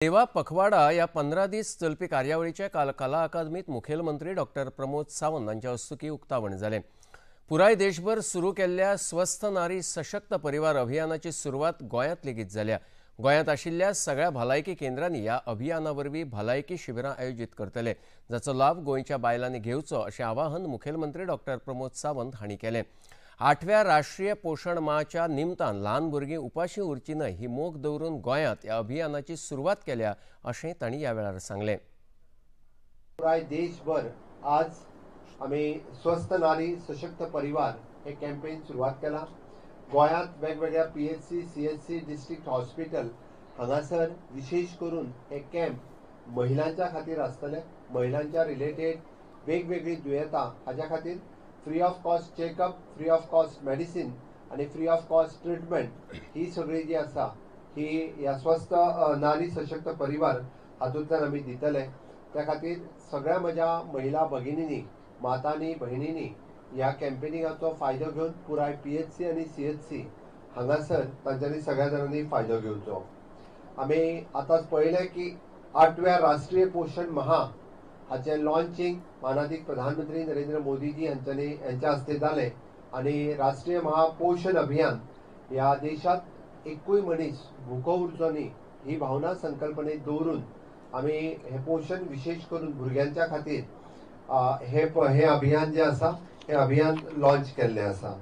सेवा पखवाडा ह्या 15 दीस चलपी कार्यावळीचे काल कला अकादमीत मुखेलमंत्री डॉक्टर प्रमोद सावंत हांच्या हस्तुकीं उक्तावण जालें। पुराय देशभर सुरू केल्ल्या स्वस्थ नारी सशक्त परिवार अभियानाची सुरवात गोंयांत लेगीत जाल्या। गोंयांत आशिल्ल्या सगळ्या भलायकी केंद्रांनी ह्या अभियाना वरवीं भलायकी शिबिरां आयोजीत करतले, जाचो लाभ गोंयच्या बायलांनी घेवचो अशें आवाहन मुखेलमंत्री डॉक्टर प्रमोद सावंत हांणी केलें। 8व्या राष्ट्रीय पोशण माहच्या निमतान ल्हान भुरगीं उपाशी उरची न्हय ही मोख दवरून गोंयांत ह्या अभियानाची सुरवात केल्या अशें तांणी ह्या वेळार सांगलें। पुराय देशभर आज आमी स्वस्थ नारी सशक्त परिवार हे कॅम्पेन सुरवात केला। गोंयांत वेगवेगळ्या PHC, CHC, district hospital हांगासर विशेष करून हे कॅम्प महिलांच्या खातीर आसतले। महिलांच्या रिलेटेड वेगवेगळी दुयेंतां हाज्या खातीर free of cost checkup, free of cost medicine आणि फ्री ऑफ कॉस्ट ट्रिटमेंट ही सगळी जी आसा ही ह्या स्वस्थ नारी सशक्त परिवार हातूंतल्यान आमी दितले। त्या खातीर सगळ्या म्हज्या महिला भगिनींनी, मातांनी, भयणींनी ह्या कॅम्पेनिंगाचो फायदो घेवन पुराय PHC आनी CHC हांगासर तांच्यांनी सगळ्या जाणांनी फायदो घेवचो। आमी आतांच पळयलें की 8व्या राष्ट्रीय पोशण माह हाचें लॉन्चिंग मानादीक प्रधानमंत्री नरेंद्र मोदीजी हांच्या हस्ते जालें आनी राष्ट्रीय महापोशण अभियान ह्या देशांत एकूय मनीस भुको उरचो न्ही ही भावना संकल्पनेत दवरून आमी हें पोशण विशेष करून भुरग्यांच्या खातीर हे अभियान जें आसा हें अभियान लॉन्च केल्लें आसा।